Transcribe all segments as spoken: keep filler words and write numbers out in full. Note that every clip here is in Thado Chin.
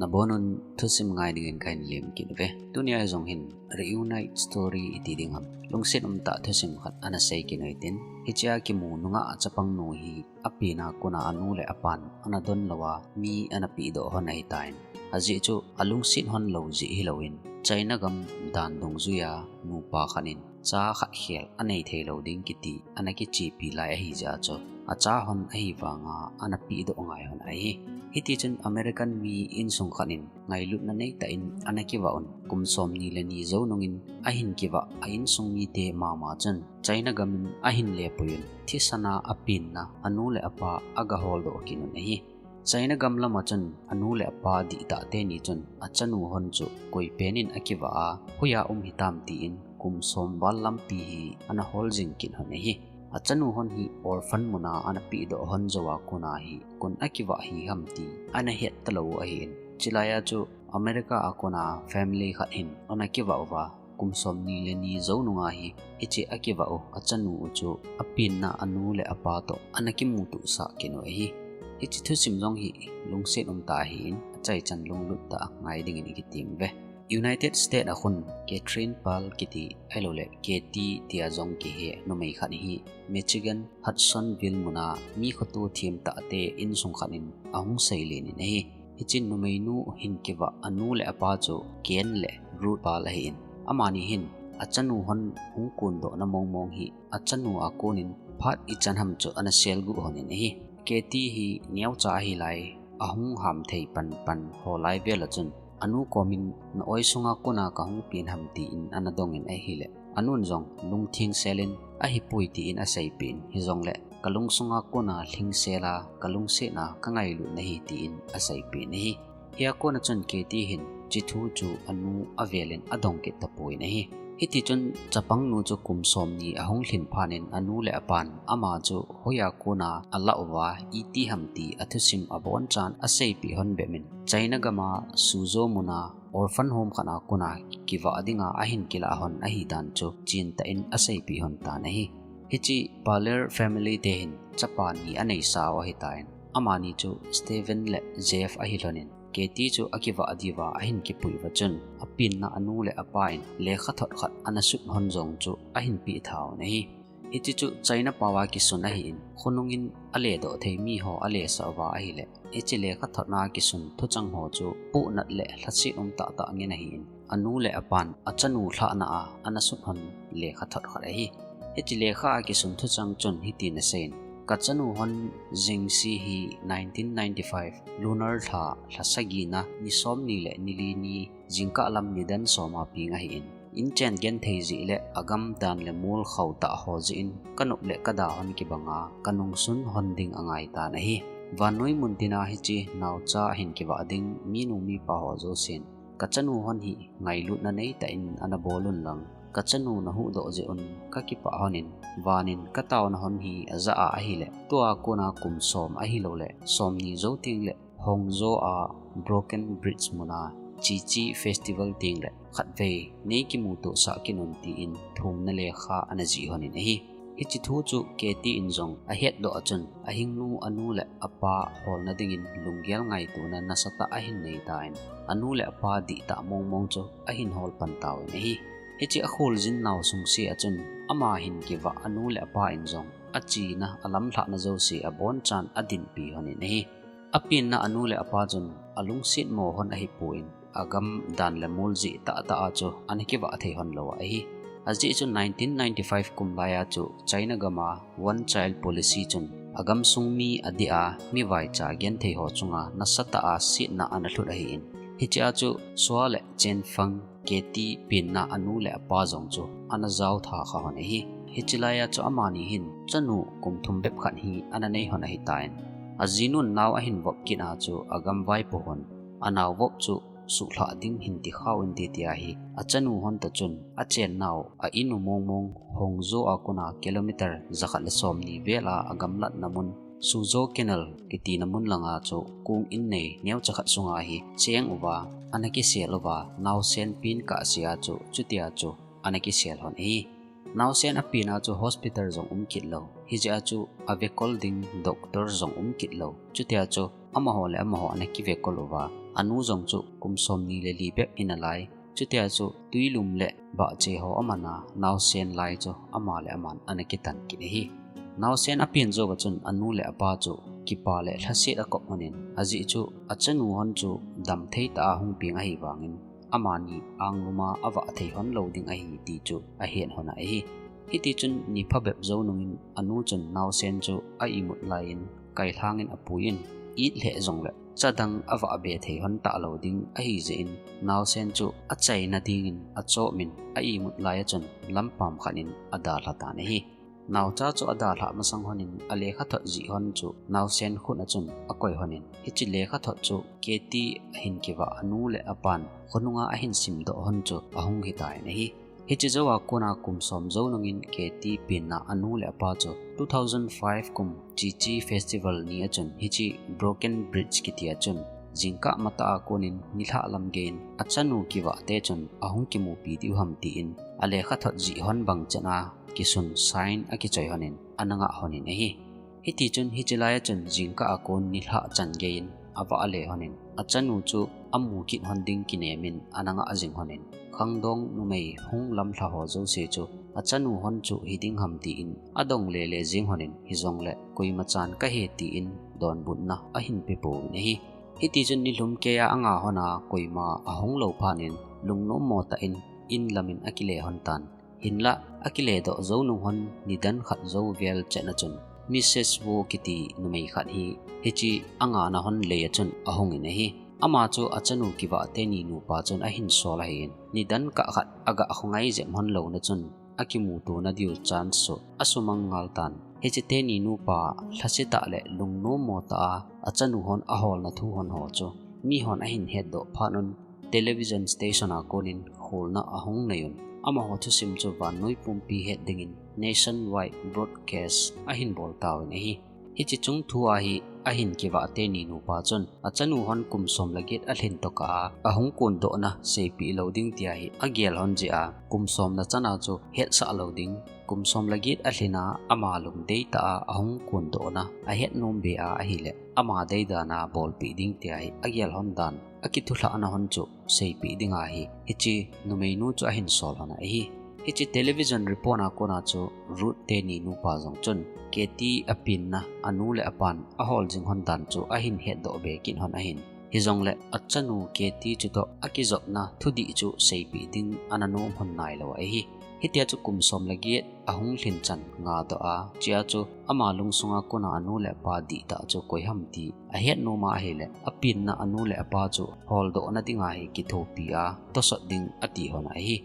Nabonun thusim ngai dingin kahin lem kit uve. Tunia jong hin reunite story iti ding ham, lungset umtah thusim khat ana sei kit u hitin. Hichea kimu nungah chapang nu hi apen a kona anu le apan ana don louva mi ana pehdoh hon ahitan. Ajeh chu alungset hon lou jeh hilouvin, China gam dan dungjuia nupa khat in cha khat khel anei theilou ding kiti ana kichepi lai ahijeh a chu, acha hon ahivanga ana pehdoh ngai hon ahi. Hitichun American mi insung khat in ngailutna neitah in ana kivah un, kum somni le ni jou nungin ahin kivah a insung mite mama chun China gamin ahin lepuiyun, thisan a apen a anu le apa aga holdoh kit un ahi. China gam lama chun anu le apa dihtah teni chun achanu hon chu koipen in akivah a, hoiya um hitam tin kum som val lampi hi ana hol jing kit hon ahi. Achanu hon hi orphan muna ana pehdoh hon jouva kona hi koin akivah hi ham ti ana het talou ahin. Chulaiya chu America a kona family khat hin ana kivah uva, kum somni le ni jou nunga hi hiche akivah u achanu u chu apen a anu le apa toh ana kimuto sah kit u ahi. Hiche thusim jong hi lungset umtah ahin, achaichan lunglut tah a ngai dingin ikitem uve. United States a khun Catherine Parr kiti ahilouleh Katie tia jong kihe numei khat hi Michigan Hudsonville muna mi khoto themtahte insung khat in ahung seilen in ahi. Hichun numeinu hin kivah anu le apa chu Ken le Ruth Parr ahin, amani hin achanu hon hung kondohna mongmong hi achanu a konin phat ichan ham chu ana selguh hon in ahi. Katie hi neocha ahilai, ahung ham thei panpan ho lai vel a chun anu komin na oi sunga kona kahung pen ham tin ana dongin ahile, anun jong lungtheng selin ahipoi tin aseipeh in, hijongle kalungsunga kona lhingsel a kalungset a kangailutna ahi tin aseipeh in ahi. Hia kona chun Katie hin hiche thu chu anu avelin adong kit tapon ahi. Hitichun chapangnu chu kum somni ahung lhin phatnin anu le apan ama chu hoiya kona alah uva iti ham ti athusim abonchan aseipeh hon bepin, China gama Suzhou muna orphan home khat a kona kivah dinga ahin kilah hon ahidan chu chentah in aseipeh hon tan ahi. Hiche Parr family te hin chapa ni aneisau ahitan, amani chu Steven le Jeff ahilhonin, Katie chu akivah diuva ahin kipui uva chun apen a anu le apa in lekhathot khat ana sut hon jong chu ahin peh tha un ahi. Hiche chu China paova kisun ahin, khonungin aledoh thei miho alesah uva ahile, hiche lekhathot a kisun thuchang ho chu pohnat le lhaset um tahtah ngen ahin, anu le apan achanu lhahna a ana sut hon lekhathot khat ahi. Hiche lekha a kisun thuchang chun hitin aseiyin, kachanu hon jengse hi nineteen ninety-five lunar lha, lha sagina ni somni le ni li ni jingkah lam nidan soma peng ahin, inchen genthei jeh le agam dan le mol khauh tah ho jeh in kanop le kada hon kibanga kanungsun hon ding angaitan ahi. Vannoi muntina hiche naocha ahin kivah ding minu mipa ho jousen kachanu hon hi ngailutna neitah in ana bol unlang, kachanu nahuhdoh jeh un kakipah honin, vanin kataona hon hi ajah a ahile, tua kona kum som ahilouleh somni jou tengle Hangzhou a Broken Bridge muna Qixi Festival tengle khatvei neikimuto sah kit un tin thumna lekha ana jih honin ahi. Hiche thu chu Katie in jong ahetdoh a chun ahingnu anu le apa holna dingin lunggel ngaitona nasatah ahin neitan, anu le apa dihtah mongmong chu ahin hol pan tauvin ahi. Hiche akholjin nao sungse a chun ama hin kivah anu le apa in jong achena alamlhahna jouse abonchan adinpi honin ahi. Apen a anu le apa chun alungsetmo hon ahipon, agam dan le mol jeh tahtah a chu ana kivah thei hon lou ahi. Ajeh chu nineteen ninety-five kum laiya chu China gama one child policy chun agamsung mi adeh a mivaicha genthei ho chunga nasatah a setna ana lhut ahin, hichea chu Sua le Chenfang Katie pen a anu le apa jong chu ana jaotha kha hon ahi. Hiche laiya chu amani hin chanu kum thum bep khat hi ana nei hon ahitan, ajinun nao ahin vop kit a chu agam vaipo hon, anao vop chu suhlhah ding hin tikha un ti tia hi achanu hon toh chun achen nau a inu mongmong Hangzhou a kona kilometer jakhat le somni vel a agamlatna mun Suzhou Canal kitina mun langa chu kong in nei neocha khat sunga hi cheng uva ana kisel uva, naosen pen kahsea chu chutia chu ana kisel hon ahi. Naosen apen a chu hospital jong um kit lou, hijeh a chu avekol ding doctor jong um kit lou, chutia chu amaho le amaho ana kivekol uva, Anu jong chu kum somni le li bep hinalai. Chutia chu tuilum le bahche ho amana naosen lai chu ama le aman ana kitan kit ahi. Naosen apen jou achun anu le apa chu kipa le lhaset akop honin, ajeh chu achanu hon chu damthei tah a hung peng ahi vangin, amani anglum a avah thei hon lou ding ahi ti chu ahen hon ahi. Hitichun ni phabep jou nungin anu chun naosen chu a imut laiyin kailhangin apuiyin, it lheh jongle chadang avah be thei hon talou ding ahijeh in, naosen chu achaina dingin achopmin a imut lai achun lampam khat in adalha tan ahi. Naocha chu adalhah masang honin alekhathot jih hon chu naosen khut achun akoi honin, hiche lekhathot chu Katie ahin kivah anu le apan khonunga ahin simdoh hon chu ahung hitan ahi. Hiche jou a kona kum som jou nungin Katie penna anu le apa chu two thousand five kum Chichi Festival ni achun hiche Broken Bridge kiti achun jingkah matah a konin nilhah lam geiyin achanu kivahte chun ahung kimupi diu ham tin alekhathot jih hon bang chan a kisun sign akichoi honin ana ngah honin ahi. Hitichun hiche lai achun jingkah a kon nilhah chan geiyin avah le honin achanu chu amu kit hon ding kinemin ana ngah jing honin, khangdong numei hung lamlha ho jouse chu achanu hon chu hiding ham tin adong lele jeng honin, hijongle koima chan kahi tin donbutna ahin pepouvin ahi. Hitichun nilhum keiya anga hon a koima ahung lou phatnin lungnom mo tah in in lamin akile hon tan. Hinlah akiledoh jou nung hon nidan khat jou vel chan achun Missus Wu kiti numei khat hi hiche angana hon lei achun ahungin ahi. Ama chu achanu kivah teni nupa chun ahin sol ahin, nidan kah khat agah khongai jep hon louna chun akimutona diu chance chu asumang ngal tan. Hiche teni nupa lhasetah le lungnom mo tah a achanu hon aholna thu hon ho chu mihon ahin hetdoh phatnun television station a konin kholna ahung neiyun, amaho thusim chu vannoi pumpi het dingin nationwide broadcast ahin bol tauvin ahi. Hiche chung thu a hi ahin kivah teni nupa chun achanu hon kum som le get alhin tokah a ahung kondohna seipeh lou ding tia hi agel hon jeh a kum somna chana chu hetsah lou ding, kum som le get alhin a ama lungdei tah a ahung kondohna ahet nom be a ahile ama deidan a bolpeh ding tia hi agel hon dan akithulhahna hon chu seipeh ding ahi, hiche numeinu chu ahin sol hon ahi. Hiche television report a kona chu Ruth teni nupa jong chun Katie apenna anu le apan ahol jing hon dan chu ahin hetdoh be kit hon ahin. Hijongle achanu Katie chutoh akijopna thudih chu seipeh ding ana nom hon nailou ahi. Hitia chu kum som le get ahung lhin chan ngadoh a, chea chu ama lungsunga kona anu le apa dihtah chu koi ham ti ahet nom a ahile, apenna anu le apa chu holdohna dinga hi kithopi a tosot ding ati hon ahi.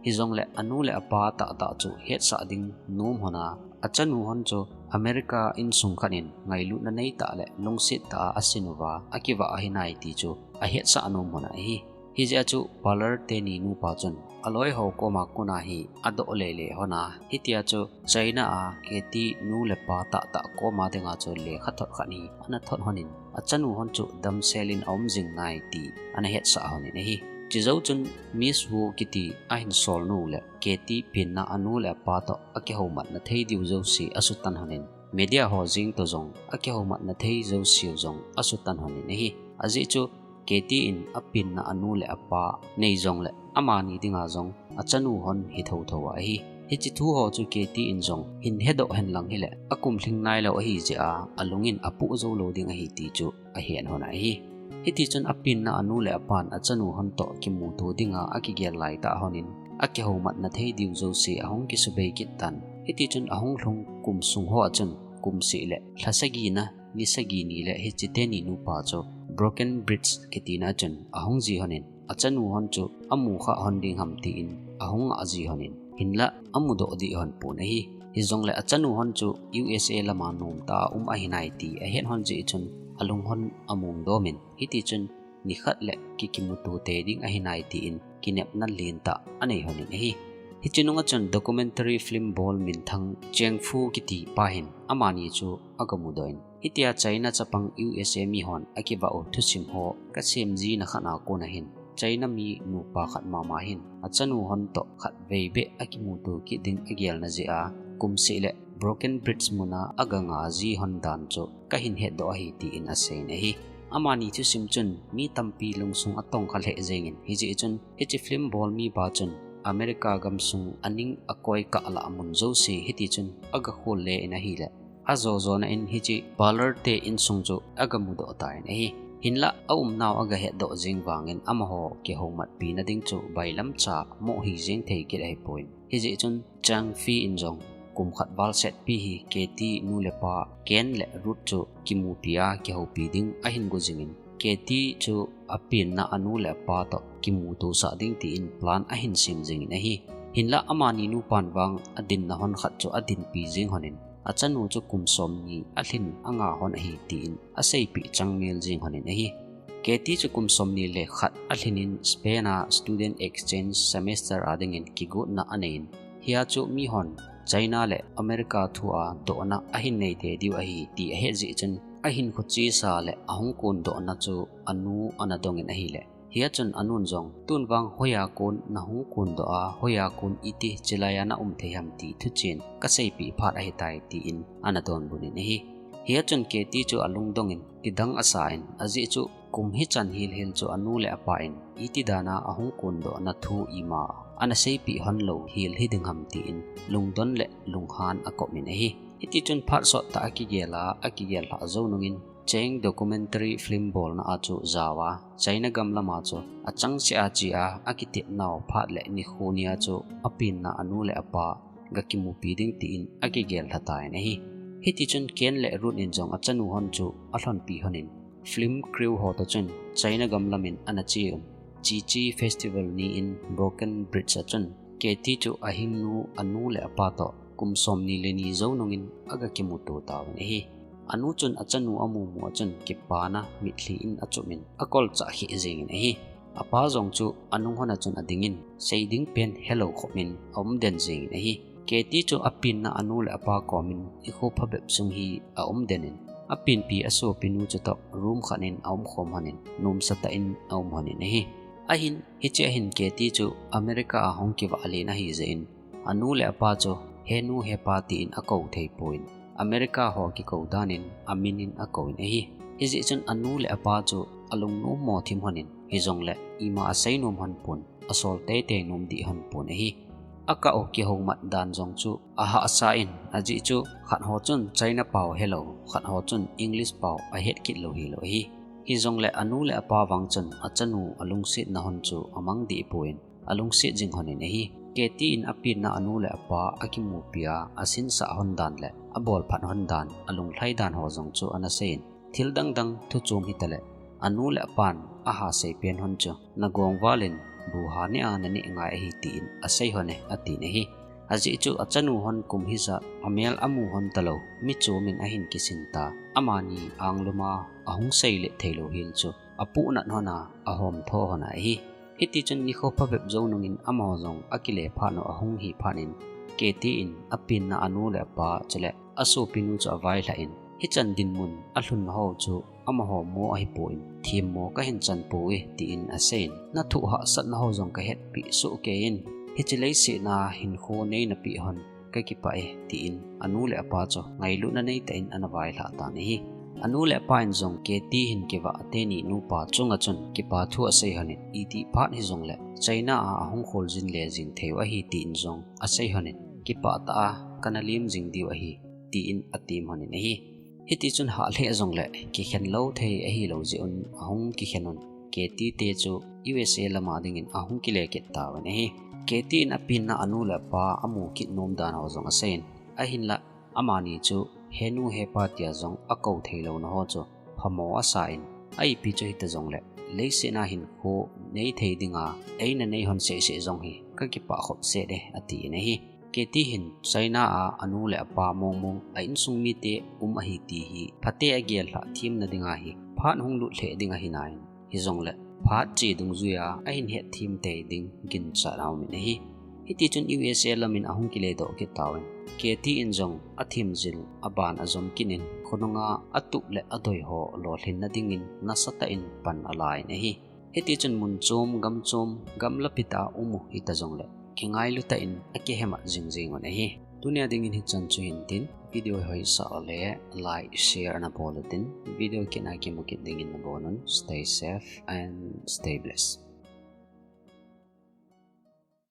Hijongle anu le apa tahtah chu hetsah ding nom hon a, achanu hon chu America insung khat in ngailutna neitah le lungset tah a asin uva akivah ahi nai ti chu ahetsah nom hon ahi. Hijeh a chu Ballard teni nupa chun aloi ho koma kona hi adoh lele hon a, hitia chu China a Katie nu le pa tahtah koma dinga chu lekhathot khat hi ana thot honin, achanu hon chu damsel in aum jing nai ti ana hetsah honin ahi. Chejou chun Miss Wu kiti ahin solnu le Katie penna anu le apa toh akihoumatna thei diu jouse asutan honin, media ho jeng toh jong akihoumatna thei jouseu jong asutan honin ahi. Ajeh chu Katie in apenna anu le apa nei jongle amani dinga jong achanu hon hi thouthou ahi. Hiche thu ho chu Katie in jong hin hedoh henlang hile akum lhing nailou ahijeh a alungin apoh jou lou ding ahi ti chu ahen hon ahi. Hitichun apenna anu le apan achanu hon toh kimuto dinga akigel laitah honin, akihoumatna thei diu jouse ahung kisubei kit tan. Hitichun ahung lhung kum sung ho achun kum seh le lha sagina ni sagi ni le hiche teni nupa chu Broken Bridge kitina achun ahung ji honin, achanu hon chu amu khah hon ding ham tin ahung ngah ji honin, hinlah amudoh dih hon pon ahi. Hijongle achanu hon chu U S A lama nomtah a um ahi nai ti ahet hon jeh chun alung hon among domin, hitichun nikhat le kikimuto tei ding ahi nai tin kinepna lentah anei honin ahi. Hiche nunga chun documentary film bol minthang Cheng Fu kiti pa hin amani chu agamudoh in, hitia China chapang U S A mihon akivah u thusim ho kasem jina khat a kona hin China mi nupa khat mama hin achanu hon toh khatvei beh akimuto kit ding agelna jeh a kum seh le Broken Bridge muna aganga ji hon dan chu kahin hetdoh ahi tin aseiyin ahi. Amani thusim chun mi tampi lungsung atongkha lheh jengin, hijeh chun hiche film bol mipa chun America gamsung aning akoi kah lah mun jouse hiti chun aga khol le in ahile, ajo jona in hiche Ballard te insung chu aga mudoh tan ahi. Hinlah aumnau aga hetdoh jeng vangin amaho kihoumatpi na ding chu bailamcha mo hi jeng thei kit ahipon. Hijeh chun Chang Fee in jong kum khat val setpi hi Katie nu le pa Ken le Ruth chu kimupi a kihoupi ding ahin go jingin, Katie chu apenna anu le apa toh kimuto sah ding tin plan ahin sem jingin ahi. Hinlah amani nupan vang adinna hon khat chu adinpi jeng honin, achanu chu kum somni alhin anga hon ahi tin aseipeh changmel jeng honin ahi. Katie chu kum somni le khat alhin in Spain a student exchange semester a dingin kigotna anei in, hia chu mihon China le America thu a dohna ahin nei tei diu ahi ti ahet jeh chun ahinkho chesa le ahung kondohna chu anu ana dongin ahile, hia chun anun jong, tun vang hoiya kon nahung kondoh a, hoiya kon iti chelai a na um thei ham ti thuchen kaseipeh phat ahitai tin ana donbut in ahi. Hia chun Katie chu alungdongin kidang asa in, ajeh chu kum hichan hilhil chu anu le apa in iti dana ahung kondohna thu ima ana seipeh hon lou hel hiding ham tin lungdon le lunghan akop in ahi. Hiti chun phat sottah akigel a, akigel lhah jou nungin Chang documentary film bolna a chu jao a, China gam lama chu achangseh a che a, akitepnau phat le nikho nia chu apenna anu le apa ga kimupi ding tin akigel lhatan ahi. Hiti chun Ken le Ruth in jong achanu hon chu alhonpi honin, film crew ho toh chun China gam lamin ana che un, Chichi Festival ni in Brooklyn Bridge a chun Katie chu ahingnu anu le apa toh kum somni le ni jou nungin aga kimuto tauvin ahi. Anu chun achanu amumu a chun kipana mitlhi in achumin akolchah kheh jengin ahi. Apa jong chu anung hon a chun adingin seiding pen helou khopin aumden jengin ahi. Katie chu apenna anu le apa komin nikho phabep sung hi aumden in, apenpi asopinu chutoh room khat in aumkhom honin, nomsatah in aum honin ahi. Ahin, hiche ahin Katie chu America a hung kivah len ahijeh in, anu le apa chu henu hepa tin akou theipon, America ho kikou danin amin in akouvin ahi. Hijeh chun anu le apa chu alungnommo thim honin, hijongle ima aseinom honpon, asol teitei nom dih honpon ahi. Akah u kihoumat dan jong chu ahahsa in, ajeh chu khat ho chun China pao helou, khat ho chun English pao ahet kit lou hilou ahi. Hijongle anu le apa vang chun achanu alungsetna hon chu amang dehpon, alungset jing honin ahi. Katie in apenna anu le apa akimupi a asinsah hon dan le abolphat hon dan, alunglhai dan ho jong chu ana seiyin, thil dangdang thuchom hitale, anu le apan ahasei pen hon chu nagong valin bu ha neh a naneh ngai ahi tin asei hon e, atin ahi. Ajeh chu achanu hon kum hijat amel amu hon talou, michomin ahin kisin ta, amani anglum a ahung seile theilou hel chu apuhnat hon a, ahomtho hon ahi. Hiti chun nikho phabep jou nungin amaho jong akile phat u ahung hi phat in, Katie in apenna anu le apa chule asopinu chu availhah in, hichan dinmun alhunna ho chu amaho mo ahipon, themmo kahin chanpoi tin aseiyin, nathoh hahsatna ho jong kahetpeh soh keiyin, hiche leiset a hinkho neina peh hon kakipah e, tin anu le apa chu ngailutna neitah in ana vailhah tan ahi. Anu le apa in jong Katie hin kivah teni nupa chunga chun kipa thu asei honin, itih phat hijongle China a ahung kholjin le jing theiu ahi tin jong asei honin, kipah tah a kana lem jing diu ahi, tin atem honin ahi. Hiti chun hah lheh jongle kikhen lou thei ahilou jeh un ahung kikhen un, Katie te chu U S A lama dingin ahung kile kit tauvin ahi. Katie in apenna anu le apa amu kit nom dan ho jong aseiyin, ahinla amani chu henu hepa tia jong akou theilouna ho chu phamo asa in, a ipi chu hita jongle leiset a hinkho neithei dinga eina nei hon sehseh jong hi kakipah khop set e, atin ahi. Katie hin China a anu le apa mongmong a insung mite um ahi ti hi phate agel lhah themna dinga hi phat hung lut lheh ding ahi nai, hijongle phat che dungjuia ahin hetthem tei ding ginchat aumin ahi. Hiti chun U S A lamin ahung kiledoh kit tauvin, Katie in jong athemjil aban ajom kit in, khonunga atup le adoi ho lolhinna dingin nasatah in pan alain ahi. Hiti chun mun chom, gam chom, gamla pita umu hita jongle kingailu tah in akihemat jingjing un ahi. Tunia dingin hichan chu hintin, video hoisah le like, share nabol utin, video kit a kimu kit dingin nabonun, stay safe and stay blessed.